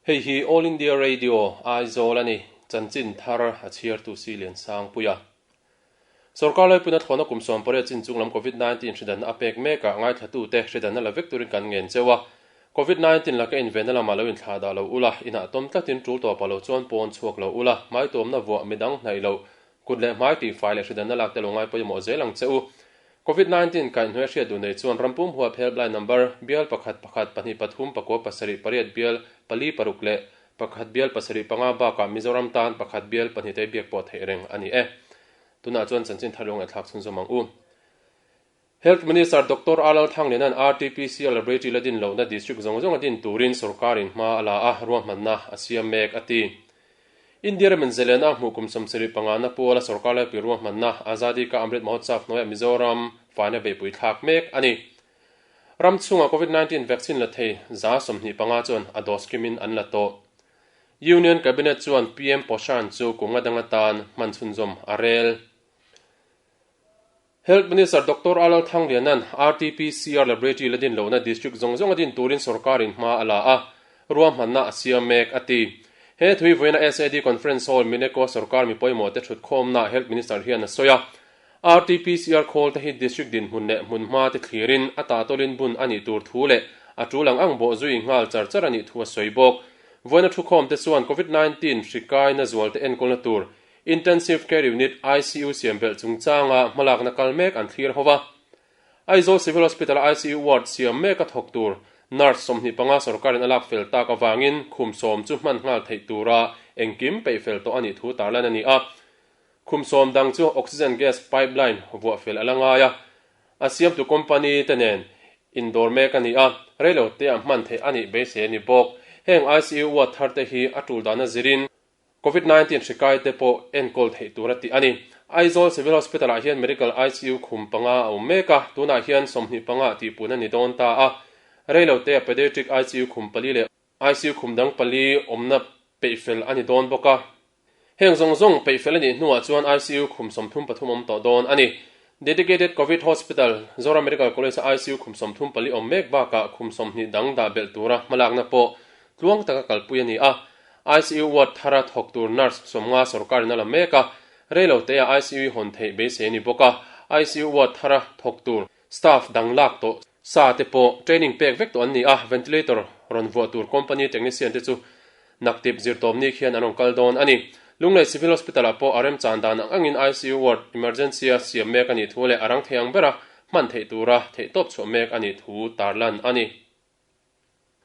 Hei hi All India Radio, Aizawl a ni. Chanchin thar a chhiartu si Liansangpuia. Sorkar laipuna thlawhna kum 18 chin chunglam Covid 19 hridanna a pek mekah ngaithlatute hridanna la vek turin kan ngen cheu a. Covid 19 laka invenna lamah lo inthlah dah lo ula, inah tawm tlatin tul tawpah lo chuan pawn chhuak lo ula, hmaituamna vuah midang hnaih loh, kut leh hmai tihfai leh hridanna lak te lo ngai pawimawh zel ang che u. Covid 19 kaihhnuai hriat duh nei chuan rampum huap helpline number bial pakhat pakhat pahnih pathum pakua pasarih pariat bial pali paruk leh pakhat bial pasarih panga bakah Mizoram tan pakhat bial pahnih te biak pawh theih reng a ni e. Tunah chuan chanchin thar lo ngaihthlak chhunzawm ang u. Health Minister Doctor Alal Thangliana'n RTPCR Laboratory la din lohna district zawng zawnga din turin sorkarin hma a la a, ruahmanna a siam mek a ti. India ramin zelen a hmuh kum 75 na puala sorkar laipui ruahmanna Azadi Ka Amrit Mahotsav hnuaiah Mizoram faina beihpui thlak mek a ni. Ram chhungah Covid 19 vaccine la thei 25% chuan a dose kimin an la tawh. Union Cabinet chuan PM Poshan chu kum nga dang atan hman chhunzawm a rel. Health Minister Doctor Alal Thangliana'n RTPCR Laboratory la din lohna district zawng zawnga din turin sorkarin hma a la a, ruahmanna a siam mek, a ti. He thui vawiina SAD Conference Hall, Mineko sorkar mi pawimawhte thutkhawmnaah Health Minister hian a sawi a. RTPCR khawl te hi district dinhmun leh hmunhma te thlirin a tahtawlin bun a nih tur thu leh a tul ang ang bawh zui nghal char char a nih thu a sawi bawk. Vawiina thukhawmte chuan Covid 19 hri kaina zualte enkawlna tur Intensive Care Unit, ICU, siam belh chungchanga hmalakna kal mek an thlir ho va. Aizawl Civil Hospital-a ICU ward siam meka thawk tur nurse 25 sorkarin a lak fel tak avangin khum sawm chu hman nghal theih tura engkim peih fel tawh a nih thu tarlan a ni a. Khum sawm dang chu oxygen gas pipeline vuah fel a la ngai a, a siamtu company te nen indawr mek a ni a, reilo te a hman theih a nih beisei a ni bawk. Heng ICU ward thar te hi a tul dana zirin Covid 19 hri kai te pawh enkawl theih tur a tih a ni. Aizawl Civil Hospital ah hian Medical ICU khum panga a awm mek a, tunah hian 25 ah tihpun a ni dawn ta a. Reilo te a Pediatric ICU khum pali leh ICU khum dang pali awmna peihfel a ni dawn bawk a. Heng zawng zawng peihfel a nih hnuah chuan ICU khum 33 awm tawh dawn a ni. Dedicated Covid Hospital, Zoram Medical College a ICU khum 34 awm mek bakah khum 20 dang dah belh tura hmalakna pawh tluang taka kalpui a ni a. ICU ward thara thawk tur nurse 50 sorkarin a la mek a, reilo teah ICU hawn theih beisei a ni bawk a, ICU ward thara thawk tur staff dang lak tawh sa te pawh training pek vek tawh an ni a, ventilator rawn vuah tur company technician te chu naktip zirtawp ni khian an rawn kal dawn a ni. Lunglei Civil Hospital ah pawh a remchan dan ang angin ICU ward emergency a siam mek a nih thu leh a rang thei ang bera hman theih tura theihtawp chhuah mek a nih thu tarlan a ni.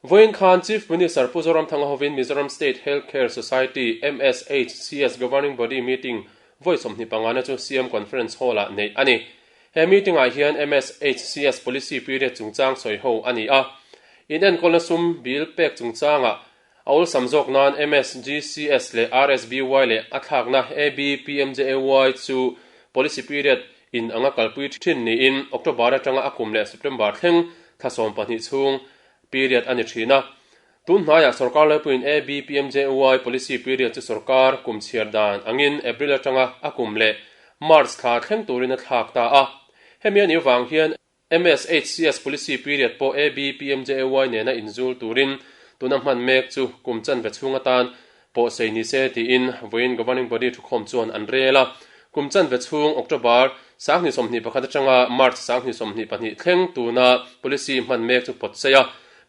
Vawiin khan Chief Minister Pu Zoramthanga hovin Mizoram State Health Care Society, MSHCS, Governing Body meeting vawi 25 na chu CM Conference Hall-ah neih a ni. He meeting-ah hian MSHCS policy period chungchang sawi ho a ni a. Inenkawlna sum bill pek chungchangah a awlsam zawk nan MSGCS leh RSBY leh a thlakna ABPMJAY chu policy period in anga kalpui thin niin October atanga a kum leh September thleng thla 12 chhung period a ni thin a. Tun hnaiah sorkar laipuiin ABPMJY policy period chu sorkar kum chhiar dan angin April atanga a kum leh March thla thleng turin a thlak ta a. Hemi a nih vang hian MSHCS policy period pawh ABPMJY nena inzul turin tuna hman mek chu kum chanve chhung atan pawh sei ni se tiin vawiin Governing Body thukhawm chuan an rel a. Kum chanve chhung October 2021 atanga March 2022 thleng tuna policy hman mek chu pawt sei a,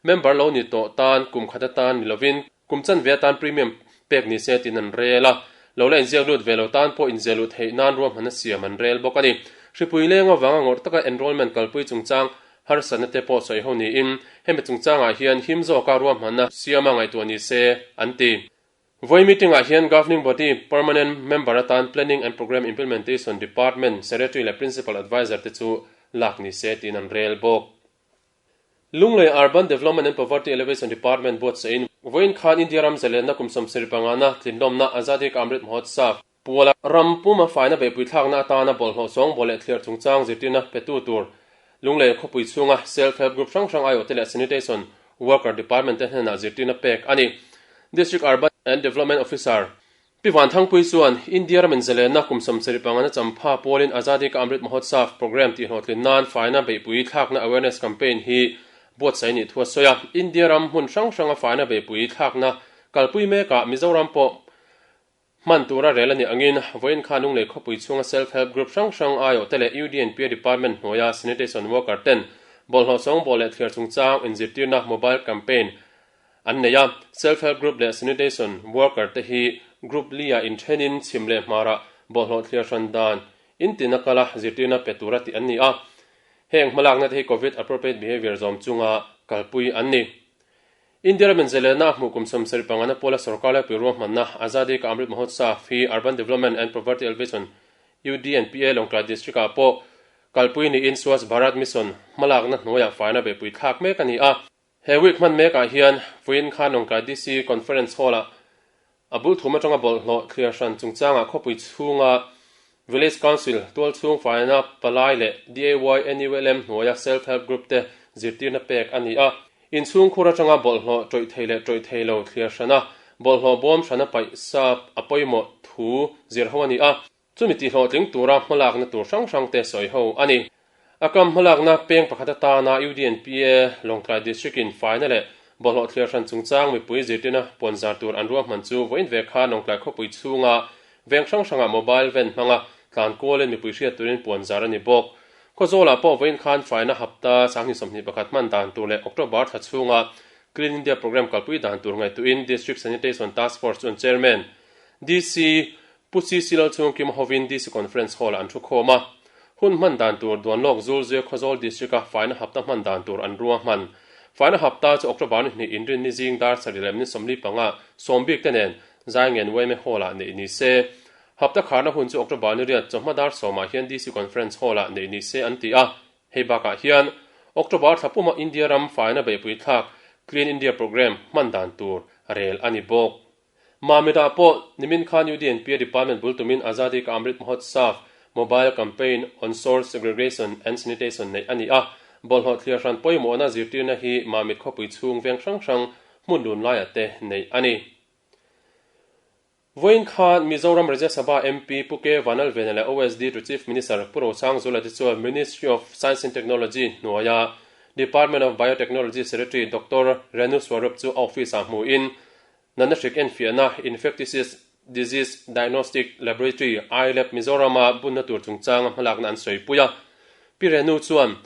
member lo ni tawh tan kum khat atan ni lovin kum chanve atan premium pek ni se tiin an rel a. Lo la inziak lut ve lo tan pawh inziah luh theih nan ruahman a siam an rel bawk a ni. Hripui leng avanga ngawrh taka enrollment kalpui chungchang harsatna te pawh sawi ho niin hemi chungchangah hian him zawka ruahmanna siama ngaihtuah ni se an ti. Vawi meeting-ah hian Governing Body Permanent Member atan Planning and Programme Implementation Department Secretary leh Principal Adviser te chu lak ni se tiin an rel bawk. Lunglei Urban Development and Poverty Alleviation Department buatsaihin vawiin khan India ram zalenna kum 75 na tlinlawmna Azadi Ka Amrit Mahotsav, Puala ram puma faina beihpui thlakna atana bawlhhlawh sawngbawl leh thliar chungchang zirtirna petu tur Lunglei khawpui chhunga Self Help Group hrang hrang aiawhte leh Sanitation Worker Department te hnenah zirtirna pek a ni. District Urban and Development Officer Pi Vanthangpui chuan India ramin zalenna kum 75 na champha pawlin Azadi Ka Amrit Mahotsav Programme tihhlawhtlin nan faina beihpui thlakna awareness campaign hi buatsaih nih thu a sawi a. India ram hmun hrang hranga faina beihpui thlakna. Kalpui mekah Mizoram pawh hman tura rel a nih angin vawiin khan Lunglei khawpui chhunga Self Help Group hrang hrang aiawhte leh UDNPA Department hnuaia Sanitation Worker ten bawlhhlawh sawngbawl leh thliar chungchang inzirtirna mobile campaign an nei a. Self Help Group leh Sanitation Worker te hi Group li-ah inthenin chhim leh hmarah bawlhhlawh thliar hran dan intin a kal a, zirtirna pe tura tih an ni a. Heng hmalakna te hi Covid Appropriate Behaviour zawm chunga kalpui an ni. India ramin zalena a hmuh kum 75 pangana pawla sorkar laipui ruahmanna Azadi Ka Amrit Mahotsav hi Urban Development and Poverty Alleviation, UDNPA, Lawngtlai District-ah pawh kalpui niin Swachh Bharat Mission hmalakna hnuaiah faina beihpui thlak mek a ni a. He week hman mekah hian vawiin khan Lawngtlai DC Conference Hall-ah A bul thum atanga bawlhhlawh thliar hran chungchangah khawpui chhunga Village Council, tualchhung faina palai leh DAY-NULM hnuaia Self Help Group te zirtirna pek a ni a. Inchhung khur atanga bawlhhlawh tawih thei leh tawih thei lo thliar hrana bawlhhlawh bawm hrana paih sa a pawimawh thu zir ho a ni a. Chumi tihhlawhtling tura hmalakna tur hrang hrang te sawi ho a ni. A kam hmalakna peng pakhat atana UDNPA Lawngtlai District in faina leh bawlhhlawh thliar hran chungchang mipui zirtirna puanzar tur an ruahman chu vawiin ve khan Lawngtlai khawpui chhunga veng hrang hrangah mobile van hmanga tlan kualin mipui hriat turin puanzar a ni bawk. Khawzawlah pawh vawiin khan faina hapta 2021 hman dan tur leh October thla chhunga Clean India Programme kalpui dan tur ngaihtuahin District Sanitation Task Force chuan Chairman DC Pu CC Lalchhung Kim hovin DC Conference Hall-ah an thu khawm a, hun hman dan tur Duanlawk Zulzui Khawzawl District-a faina hapta hman dan tur an rua hman. Faina hapta chu October ni hnih inrinni zing dar sarih leh minute 45 sawmbik te nen Zaingen Weme Hall-ah neih ni se. Hapta kharna hun chu October ni riat chawhma dar sawmah hian DC Conference Hall-ah neih ni se an ti a. Hei bakah hian October thla puma India ram faina beihpui thlak Clean India Programme hman dan tur rel a ni bawk. Mamit-ah pawh nimin khan UDNPA Department bul tumin Azadi Ka Amrit Mahotsav Mobile Campaign on Source Segregation and Sanitation neih a ni a. Bawlhhlawh thliar hran pawimawhna zirtirna hi Mamit khawpui chhung veng hrang hrang hmun lun laiah te neih a ni. Vawiin khan Mizoram Rajya Sabha MP Pu K Vanlalvena leh OSD to Chief Minister Pu Rosangzula te chuan Ministry of Science and Technology hnuaia Department of Biotechnology Secretary Doctor Renu Swarup chu a office-ah hmuin Natna hrik enfiahna, Infectious Disease Diagnostic Laboratory, ILAB, Mizorama bunna tur chungchanga hmalakna an sawipui a. Pi Renu chuan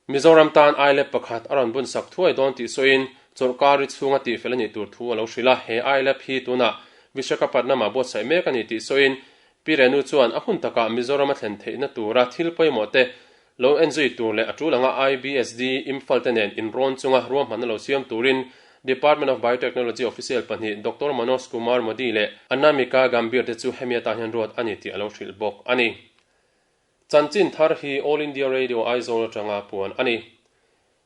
Mizoram tan ILAB pakhat a rawn bun sak thuai dawn tih sawiin chawlhkar ri chhunga tihfel a nih tur thu a lo hrilh a. He ILAB hi tunah Vishakhapatnam-ah buatsaih mek a ni tih sawiin Pi Renu chuan a hun takah Mizoram a thlen theihna tura thil pawimawh te Lo en zui tur leh a tul anga IBSD, Imphal te nen inrawn chunga ruahmanna lo siam turin Department of Biotechnology official pahnih Doctor Manoj Kumar Modi leh Anamika Gambhir te chu hemi atan hian ruat a ni tih a lo hrilh bawk a ni. Chanchin thar hi All India Radio Aizawl atanga puan a ni.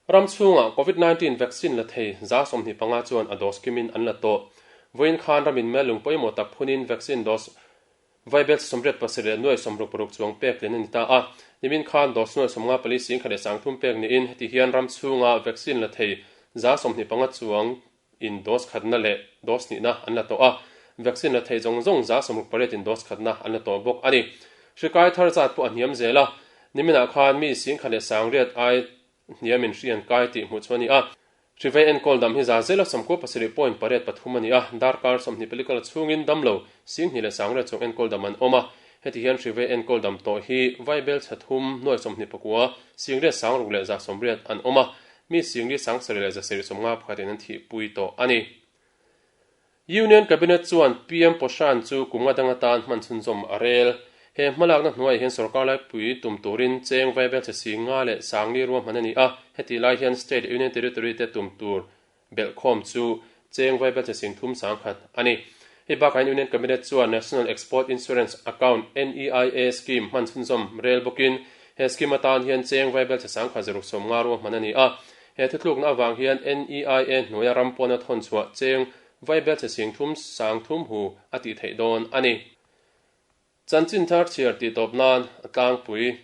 Ram chhungah Covid 19 vaccine la thei 25 chuan a dose kimin an la tawh. Vawiin khan ramin mellung pawimawh tak phunin vaccine dose Vaibel 87 leh nuai 66 chuang pek len a ni ta a. Nimin khan dose nuai 54 singkhat leh 30 pek niin heti hian ram chhunga vaccine la thei 25 chuang in dose khatna leh dose hnihna an la tawh a. Vaccine la thei zawng zawng 68 in dose khatna an la tawh bawk a ni. Hri kai thar zat pawh a hniam zel a. Niminah khan mi singkhat leh sangriat ai hniam in hri an kai tih hmuh chu a ni a. Hrivei enkawl dam hi za zela 97 point pariat pathum a ni a, darkar 20 pelikal chhungin damlo 2000 leh 900 chuang enkawl dam an awm a. Heti hian hrivei enkawl dam tawh hi Vaibel chhathum nuai 29 singriat sangruk leh 180 an awm a, mi singli sangsarih leh zasarih 50 pakhatin an thihpui tawh a ni. Union Cabinet chuan PM Poshan chu kum nga dang atan hman chhunzawm a rel. He hmalakna hnuaiah hian sorkar laipui tum turin cheng vaibel che si nga leh sangli ruahman a ni a, hetih lai hian State leh Union Territory te tum tur belhkhawm chu cheng vaibel che sing thum sangkhat a ni. Hei bakah hian Union Cabinet chuan National Export Insurance Account, NEIA, scheme hman chhunzawm rel bawkin he scheme atan hian cheng vaibel che sangkhat zaruk 50 ruahman a ni a. He thutlukna avang hian NEIA hnuaia ram pawna thawn chhuah cheng vaibel che sing thum sang thum hu a tih theih dawn a ni. Chanchin thar chhiar tih tawp nan a tlangpui.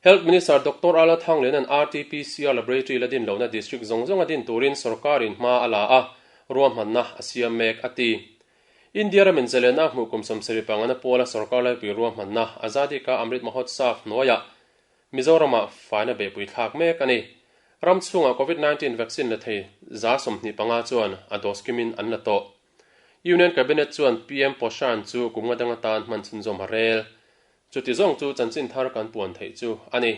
Health Minister Doctor Ala Thangliana'n RT-PCR Laboratory la din lohna district zawng zawng a din turin sorkarin hma a la a, ruahmanna a siam mek a ti. India ramin zalena hmuh kum 75 puala sorkar laipui ruahmanna Azadi Ka Amrit Mahotsav hnuaiah Mizoramah faina beihpui thlak mek a ni. Ram chhungah Covid 19 vaccine la thei 25% chuan a dose kimin an la tawh. Union Cabinet chuan PM Poshan chu kum nga dang atan hman chhunzawm a rel. Chuti zawng chu chanchin thar kan puan theih chu a ni.